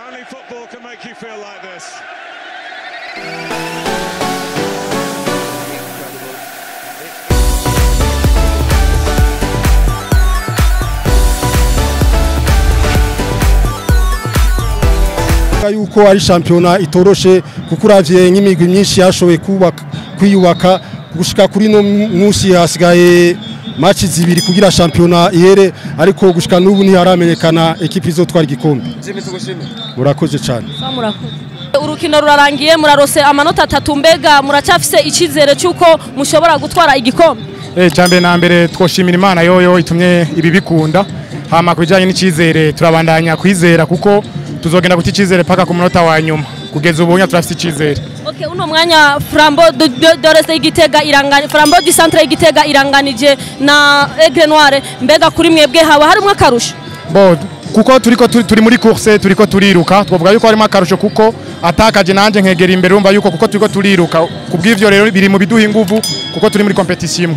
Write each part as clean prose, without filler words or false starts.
Only football can make you feel like this. Yuko ari shampiyona itoroshe kuko uravye nk'imigwi myinshi yashoboye kubaka kwiyubaka gushika kuri no munsi hasigaye match zibiri kugira shampiyona ihere, ariko gushika n'ubu ntiharamenyekana ekipe izotwara igikombe. Murakoze cyane. Urukino rurarangiye, murarose amanota 3, mbega muracyafise icizere cyuko mushobora gutwara igikombe? Cyambere na mbere twoshimira Imana yoyo itumye ibi bikunda, hama kubijanye n'icizere turabandanya kwizera kuko tuzogenda guta icizere paka ku munota wa nyuma. Kugeza ubu turafite icizere. Okay, uno mwanya Flambeau d'Oreste y'Igitega iranganye, Flambeau du Centre y'Igitega iranganije na Aigle Noire, mbega kuri mwebwe haba harimo akarusho? Bo kuko turiko turi muri course, turiko turiruka, twovuga yuko harimo akarusho kuko atakaje nanje nkegera imbere, urumva yuko kuko turiko turiruka, kubw'ivyo rero biri mu biduha inguvu kuko turi muri competition.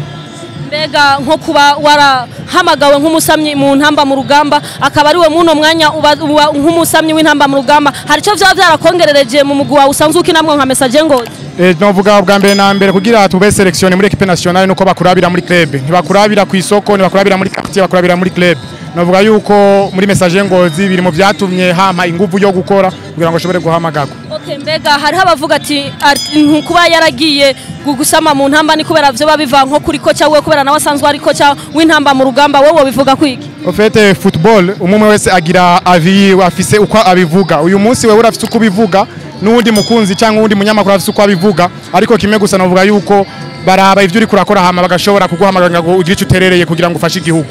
Mbega nko kuba warahamagawe nk'umusamyi mu ntamba mu rugamba, akaba ariwe muno mwanya uba nk'umusamyi w'intamba mu rugamba, hari cyo vyaba byarakongerereje mu mugwi wawe usanzwe ukinamwo nka Messager Ngozi? Novuga bwa mbere na mbere kugira tube sélectionné muri équipe nationale nuko bakurabira muri club, ntibakurabira ku isoko, ntibakurabira muri quartier, bakurabira muri club. Novuga yuko muri Messager Ngozi biri mu vyatumye hampa inguvu yo gukora kugira ngo ashobore guhamagagwa. Okay, mbega hariho abavuga ati kuba yaragiye gusama mu ntamba ni kubera vyo babiva nko kuri kocha wewe, kubera nawe asanzwe ari kocha w'intamba mu rugamba, wowe bivuga kwiki? En fait football umwe wese agira avis afise uko abivuga. Uyu munsi wewe urafise uko ubivuga, n'undi mukunzi cyangwa undi munyamakuru afise uko abivuga, ariko kimwe gusa novuga yuko baraba ivyo uri kurakora hama bagashobora kuguhamagara ngo ugire ico uterereye kugira ngo ufashe igihugu.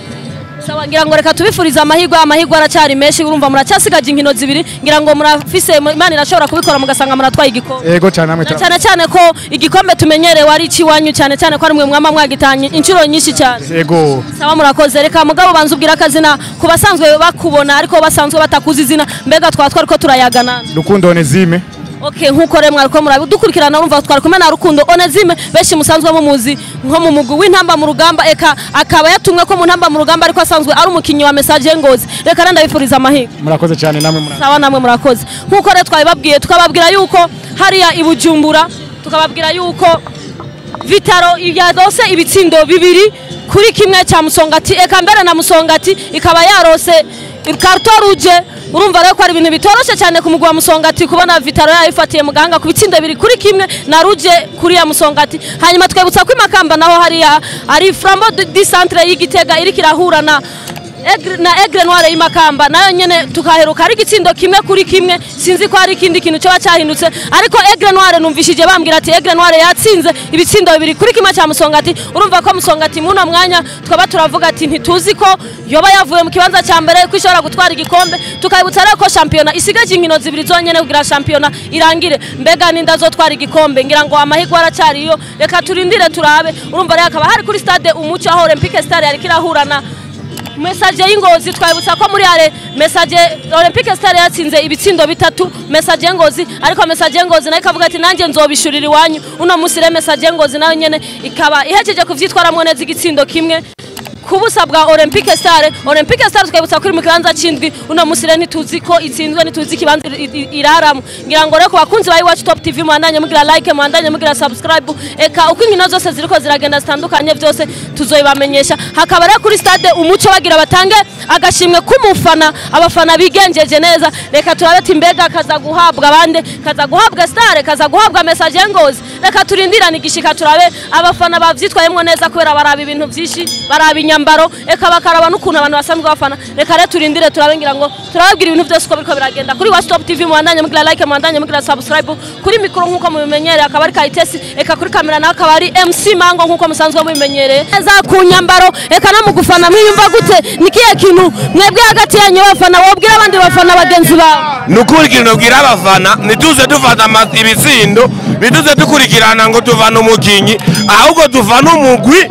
Sawa, ngira ngo reka tubifuriza amahirwe, amahirwe aracyari menshi, urumva muracyasigaje inkino zibiri, ngira ngo murafise Imana irashobora kubikora mugasanga muratwaye igikombe. Yego cyane namwe cyane cyane ko igikombe tumenyerewe ari ikiwanyu, cyane cyane ko ari mwe mwama mwagitanye inshuro nyinshi cyane. Yego. Sawa, murakoze. Reka mugabo banza ubwira akazina ku basanzwe bakubona ariko basanzwe batakuzi izina, mbega twatwa ariko turayagana. Rukundo Onezime. Okay, nkuko remwe ariko murabidukurikirana, urumva twari kumwe na Rukundo Onezime, benshi musanzwe mumuzi nko mu mugwi w'intamba mu rugamba, eka akaba yatumwe ko mu ntamba mu rugamba ariko asanzwe ari umukinyi wa Messager Ngozi. Reka randa bifuriza amahirwe. Murakoze cyane namwe murakoze. Sawa, namwe murakoze. Nkuko rero twabibabwiye, tukababwira yuko hariya i Bujumbura, tukababwira yuko Vitaro yarose ibitsindo 2-1 cya Musongati, eka mbere na Musongati ikaba yarose carton rouge. Urumva rero ko ari ibintu bitoroshe cyane ku mugwi wa Musongati kubona Vitaro yayifatiye muganga ku bitsindo 2-1 na rouge kuri ya Musongati. Hanyuma twebutsa ko Imakamba naho hariya ari Flambeau du Centre y'Igitega iri kirahura na Aigle Noire y'Imakamba, nayo nyene tukaheruka ari igitsindo 1-1, sinzi ko ari ikindi kintu cyo cyahindutse, ariko Aigle Noire numvishije bambwira ati Aigle Noire yatsinze ibitsindo 2-1 cya Musongati. Urumva ko Musongati muno mwanya twaba turavuga ati ntituzi ko yoba yavuye mu kibanza cya mbere ko ishobora gutwara igikombe. Tukabutsa rero ko shampiyona isigaje inkino zibiri zonyene kugira shampiyona irangire, mbega ninda zotwara igikombe, ngira ngo amahirwe aracyariyo, reka turindire turabe. Urumva rero akaba hari kuri stade Umuco aho Olympique Star yari kirahurana Messager y'Ingozi. Twabutsa ko muri ale Messager Olympique Star yatsinze ibitsindo 3 Messager Ngozi, ariko Messager Ngozi nayo ikavuga ati nanjye nzobishurira iwanyu. Uno munsi re Messager Ngozi nayo nyene ikaba ihejeje kuvyitwaramwo neza igitsindo 1 kubusa bwa Olympique Star. Olympique Star twabutsa kuri mu kibanza c'indwi, uno munsi re ntituzi ko itsinzwe, ntituzi kibanza iraramo. Ngira ngo reko bakunzi ba Iwacu Top TV mwandanye mugira like, mwandanye mugira subscribe, eka uko inkino zose ziriko ziragenda zitandukanye byose tuzoyibamenyesha. Hakaba rero kuri stade Umuco bagira batange agashimwe k'umufana, abafana bigenjeje neza. Reka turabe ati mbega kaza guhabwa abande, kaza guhabwa Star, kaza guhabwa Messager Ngozi. Reka turindirane igishika turabe abafana bavyitwayemwo neza, kubera baraba ibintu byinshi, baraba inyambaro, eka bakaraba n'ukuntu abantu basanzwe bafana. Reka rero turindire turabe, ngira ngo turababwira ibintu byose uko biriko biragenda kuri Iwacu Top TV. Mwandanye mugira like, mwandanye mugira subscribe. Kuri mikoro nkuko mubimenyereye akaba ari Kayitesi, eka kuri kamera naho akaba ari MC Mango nkuko musanzwe mubimenyereye. Neza ku nyambaro eka no mu gufana mwiyumva gute? Nikiye kintu mwebwe hagati yanyu bafana wobwira abandi bafana bagenzi bawe? Nukuri ikintu nobwira abafana, ntituze dufata ibitsindo, ntituze dukurikirana ngo tuvane umukinyi, ahubwo tuvane umugwi,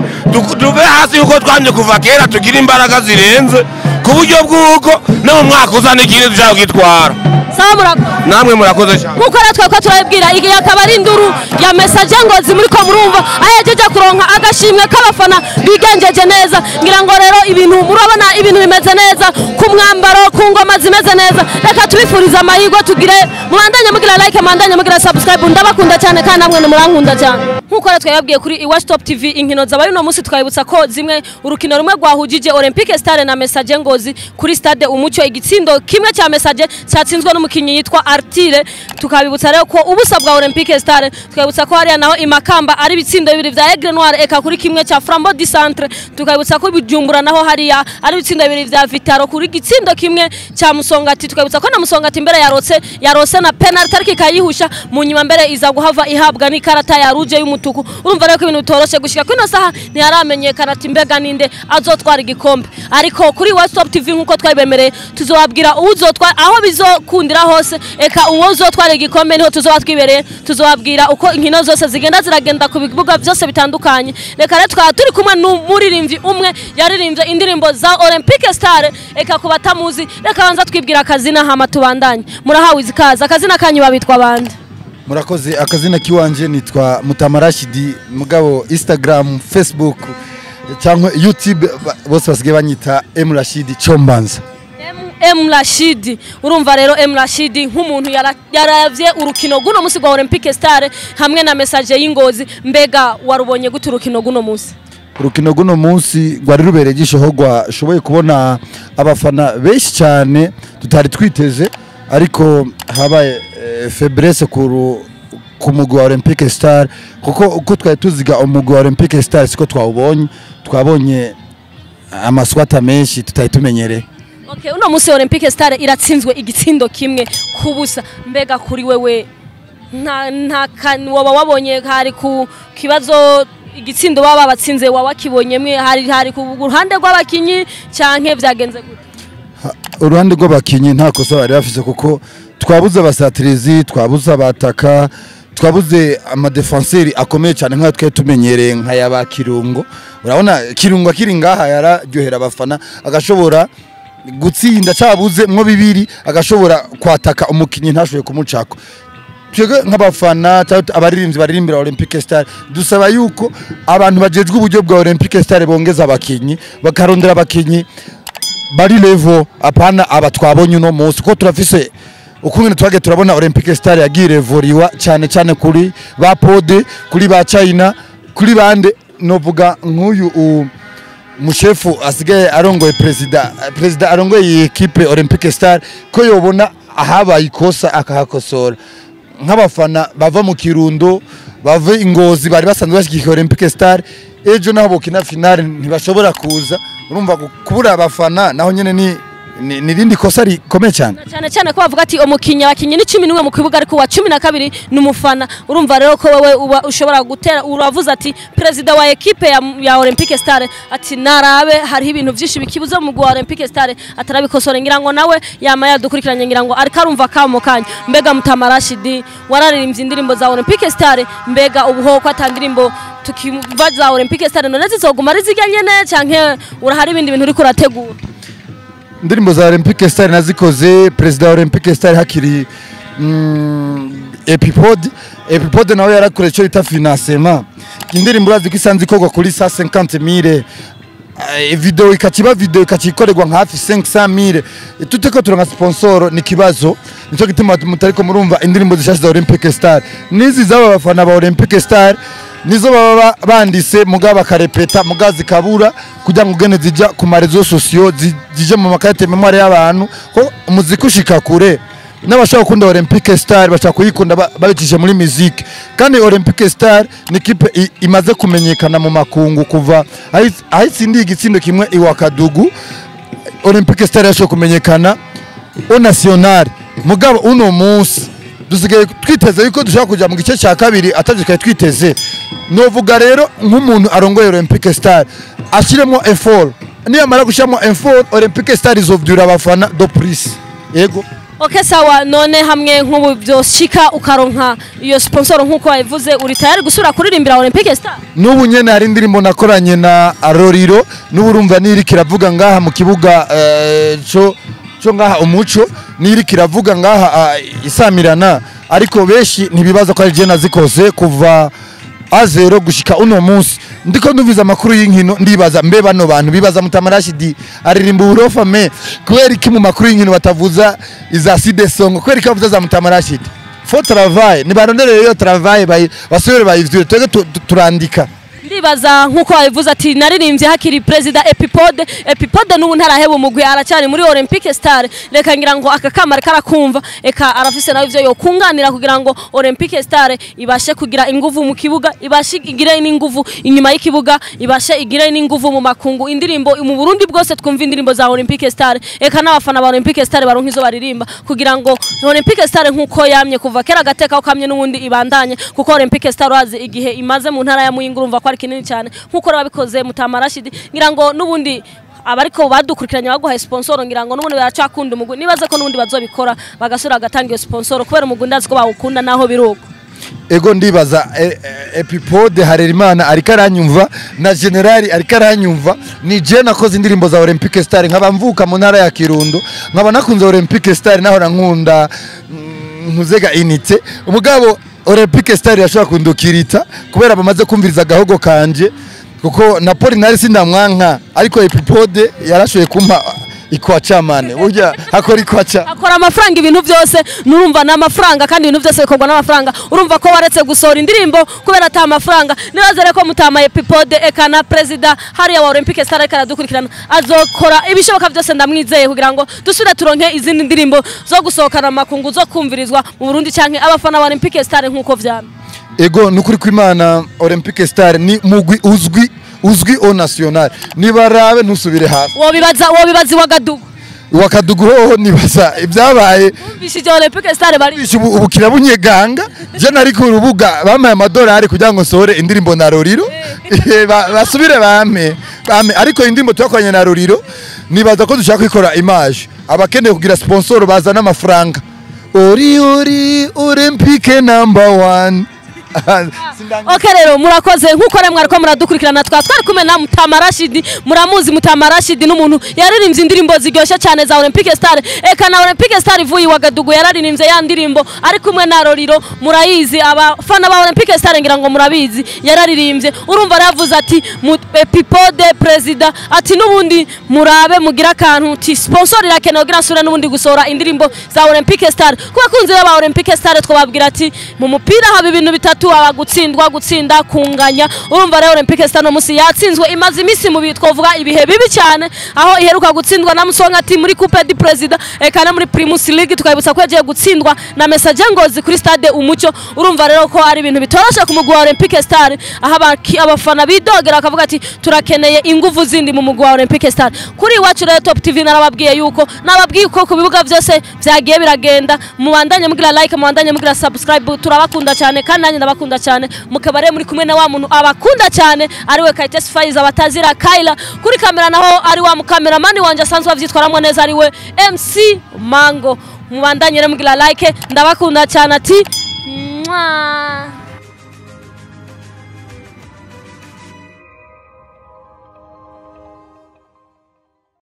tuve hasi yuko twamye kuva kera, tugira imbaraga zirenze ku buryo bw'uko no mu mwaka uza n'ikindi dushaka kugitwara. Sawa, murakoze. Namwe murakoze cyane. Nkuko rero twari ko turabibwira, igihe akaba ari induru ya Messager Ngozi muri ko murumva ahejeje kuronka agashimwe k'abafana bigenjeje neza. Ngira ngo rero ibintu murabona, ibintu bimeze neza ku mwambaro, ku ngoma zimeze neza. Reka tubifurize amahirwe, tugire mubandanye mugira like, mubandanye mugira subscribe. Ndabakunda cyane kandi namwe murankunda cyane. Nkuko rero twababwiye kuri Iwacu Top TV, inkino zabaye uno munsi, twabibutsa ko zimwe urukino rumwe rwahujije Olympique Star na Messager Ngozi kuri stade Umuco, igitsindo kimwe cya Messager cyatsinzwe n'umukinnyi yitwa Artire. Tukabibutsa rero ko ubusa bwa Olympique Star. Tukabibutsa ko hariya naho imakamba ari ibitsindo bibiri vya Aigle Noir eka kuri kimwe cya Flambeau du Centre. Tukabibutsa ko Bujumbura naho hariya ari ibitsindo bibiri vya Vitaro kuri gitsindo kimwe cya Musongati. Tukabibutsa ko na Musongati mbere yarose na penalty ariko ikayihusha mu nyuma, mbere iza guhava ihabwa n'ikarata ya rouge y'umutuku. Urumva rero ko ibintu bitoroshe. Gushika kuri ino saha ntiharamenyekana ati mbega ninde azotwara igikombe, ariko kuri Iwacu Top TV, nkuko twabibemereye, tuzobabwira uwuzotwara aho bizokundira hose, eka uwo uzotwara igikombe niho tuzoba twibereye. Tuzobabwira uko inkino zose zigenda ziragenda ku bibuga byose bitandukanye. Reka rero twaba turi kumwe n'umuririmbyi umwe yaririmbye indirimbo za Olympique Star. Eka ku batamuzi, reka banza twibwira akazina hama tubandanye. Murahawe izikaza, akazina kanyu babitwa bande? Murakoze. Akazina kiwanje nitwa Mutamarashidi, mugabo Instagram, Facebook cyangwa YouTube bose basigaye banyita M Rashidi Chombanza. M Rashidi. Urumva rero M Rashidi nk'umuntu yaravye urukino guno musi rwa Olympique Star hamwe na Messager y'Ingozi, mbega warubonye gute urukino guno musi? Urukino guno munsi rwari rubereye ijisho, ho rwashoboye kubona abafana benshi cyane tutari twiteze, ariko habaye faiblesse ku mugwi wa Olympique Star, kuko uko twari tuziga umugwi wa Olympique Star siko twawubonye. Twabonye amaswata menshi tutari tumenyereye. Okay, uno musi Olympique Star iratsinzwe igitsindo 1-0. Mbega kuri wewe nta waba wabonye hari ku kibazo igitsindo baba batsinze, waba wakibonye mwe hari ku ruhande rw'abakinyi canke vyagenze gute? Uruhande rw'abakinyi nta kosa bari bafise, kuko twabuze abasatirizi, twabuze abataka, twabuze amadefenseri akomeye cyane nk'ayo twari tumenyereye nka yaba Kirungo. Urabona Kirungo akiri ngaha yararyohera abafana, agashobora gutsinda cabuze mwo bibiri, agashobora kwataka umukinyi ntashoboye kumucako. Twebwe nk'abafana cyangwa abaririmbyi baririmbira Olympique Star dusaba yuko abantu bajejwe uburyo bwa Olympique Star bongeza abakinyi, bakarondera abakinyi bari level, apana aba twabonye uno munsi, kuko turafise ukungene twage turabona Olympique Star yagiye revoriwa cyane cyane kuri ba Pode, kuri ba China, kuri bande. Novuga nk'uyu mushefu asigaye arongoye, president arongoye iyi equipe Olympique Star, ko yobona ahabaye ikosa akahakosora. Nk'abafana bava mu Kirundo, bava Ingozi, bari basanzwe bashyigikiye Olympique Star, ejo naho bokina finale ntibashobora kuza. Urumva kubura abafana naho nyene ni rindi kosa rikomeye cyane. Cyane cyane ko bavuga ati umukinnyi, abakinnyi ni 11 mu kibuga, ariko wa 12 ni umufana. Urumva rero ko wewe uba ushobora gutera uravuze ati president wa equipe ya Olympique Star ati narabe hariho ibintu byinshi bikibuze mu mugwi wa Olympique Star atarabikosora. Ngira ngo nawe yama yadukurikiranye, ngira ngo ariko arumva kamo kanya. Mbega Mutama Rashidi, wararirimbye indirimbo za Olympique Star, mbega ubuho ko atandirimbo tukiva za Olympique Star, none zizoguma ari zirya nyene canke urahari ibindi bintu uriko urategura? Indirimbo za Olympique Star nazikoze president wa Olympique Star hakiri Epipode, nawe yarakore icyo bita financement. Indirimbo urazi ko isanzwe ikorwa kuri 150 000, video ikakiba video ikakikorerwa nka hafi 500 000. Tuteko turonka sponsor ni kibazo. Nico gituma mutariko murumva indirimbo zishasha za Olympique Star. Nizi zaba bafana ba Olympique Star nizo baba bandise, mugabo bakarepeta, mugabo zikabura kugira ngo ugene zijya ku ma réseaux sociaux, zije mu makarite mémoire y'abantu, ko umuziki ushika kure n'abashaka gukunda Olympique Star bashaka kuyikunda babicishije muri musique. Kandi Olympique Star ni ikipe imaze kumenyekana mu makungu kuva aho itsindiye igitsindo kimwe iwa Kadugu. Olympique Star yashoboye kumenyekana au national, mugabo uno munsi dusigaye twiteze yuko dushobora kujya mu gice cya kabiri atavyo twiteze. Novuga rero nk'umuntu arongoye Olympique Star ashyiremo effort. Niyamara gushyiramo effort, Olympique Star izovyura abafana de plus, yego. Okay, sawa. None hamwe nk'ubu byoshika ukaronka iyo sponsor nk'uko wabivuze, uri tayari gusubira kuririmbira Olympique Star? N'ubu nyene hari indirimbo nakoranye na Roriro, n'ubu urumva niri kiravuga ngaha mu kibuga, co ngaha Umuco. niri kiravuga ngaha isamirana, ariko benshi ntibibaza ko ari je nazikoze kuva A0 gushika uno munsi. Ndiko ndumviza amakuru y'inkino ndibaza mbe bano bantu bibaza Mutama Rashid aririmba uburofa me kubera iki mu makuru y'inkino batavuza iza Side Song, kubera iki bavuza za Mutama Rashid? Faut travail, ni barondere rero travail basubire bayivyure, twege turandika. Ndibaza nkuko wabivuze ati naririmbye hakiri president Epipode, Epipode n'ubu ntaraheba umugwi, aracyari muri Olympique Star. Reka ngira ngo aka kamara karakumva, eka arafise nawe ivyo yokunganira kugira ngo Olympique Star ibashe kugira inguvu mu kibuga, ibashe igire n'inguvu inyuma y'ikibuga, ibashe igire n'inguvu mu makungu. Indirimbo mu Burundi bwose twumva indirimbo za Olympique Star, eka n'abafana ba Olympique Star baronka izo baririmba kugira ngo Olympique Star nkuko yamye kuva kera gateka kamye n'ubundi ibandanye, kuko Olympique Star wazi igihe imaze mu ntara ya Muyinga urumva ko kinini cyane nkuko rabikoze Mutama Rashid. Ngira ngo nubundi abariko badukurikiranye baguhaye sponsor, ngira ngo nubundi baracakunda umugwi, nibaze ko nubundi bazobikora bagasura agatanga iyo sponsor kubera umugwi ndazi ko bawukunda naho biruko. Ego ndibaza Epipode Harerimana ariko aranyumva na General ariko aranyumva, ni je nakoze indirimbo za Olympique Star nkaba mvuka mu ntara ya Kirundo, nkaba nakunze Olympique Star nahora nkunda nkuzega inite umugabo Olympique Star yashobora kundukirita kubera bamaze kumviriza gahogo kanje, kuko na Polinari sindamwanka, ariko Epipode yarashoye kumpa ikwacha mane burya akora ikwacha, akora amafaranga ibintu byose nurumva n'amafaranga, kandi ibintu byose bikorwa n'amafaranga. Urumva ko waretse gusohora indirimbo kubera ata amafaranga. Nibazere ko Mutama Epipode eka na president hariya wa Olympique Star ariko aradukurikirana azokora ibishoboka byose, ndamwizeye kugira ngo dusubire turonke izindi ndirimbo zo gusohokana makungu zo kumvirizwa mu Burundi canke abafana ba Olympique Star nkuko vyama. Ego nukuri kw'Imana Olympique Star ni mugwi uzwi uzwi au national, nibarabe ntusubire hasi. Wobibaza Wagadugu, Wagadugu hoho nibaza ibyabaye bishije Olympique Star bari ubukira bunyeganga. Je nari ku rubuga bamaye amadolari kugira ngo nsohore indirimbo na Roriro, basubire bame, ariko indirimbo twakoranye na Roriro nibaza ko dushaka kwikora image, abakeneye kugira sponsor bazana amafaranga. Ori ori Olympique number 1. Okay rero murakoze nkuko remwe ariko muradukurikirana, twari kumwe na Mutama Rashid. Muramuzi Mutama Rashid n'umuntu yaririmbye indirimbo ziryoshye cyane za Olympique Star, eka na Olympique Star ivuye Wagadugu yararirimbye ya ndirimbo ari kumwe na Roriro, murayizi abafana ba Olympique Star ngira ngo murabizi, yararirimbye. Urumva yaravuze ati Epipode president ati nubundi murabe mugira akantu ti sponsor irakenewe kugira nsubire nubundi gusohora indirimbo za Olympique Star. Kuba kunze ba Olympique Star twababwira ati mu mupira haba ibintu bitatu, aba gutsindwa, gutsinda, kunganya. Urumva rero Olympique Star no musi yatsinzwe, imaze imisi mu twovuga ibihe bibi cyane, aho iheruka gutsindwa na Musonga ati muri Coupe du President eka na muri Primus League, tukabibutsa ko yagiye gutsindwa na Messager Ngozi kuri stade Umucyo. Urumva rero ko ari ibintu bitoroshe ku mugwi wa Olympique Star, aho abafana bidogera bakavuga ati turakeneye inguvu zindi mu mugwi wa Olympique Star. Kuri iwacu rero Top TV narababwiye yuko nababwiye ko ku bibuga byose byagiye biragenda, mubandanye mugira like, mubandanye mugira subscribe, turabakunda cyane kandi nanjye ndabakunda cyane. Mukabare muri kumwe na wa muntu abakunda cyane ariwe Kayitesi Faiza batazira Kaila, kuri kamera naho ari wa mukameramani wanje asanzwe avyitwaramwo neza ariwe MC Mango. Mubandanye mugira like, ndabakunda cyane ati mwah.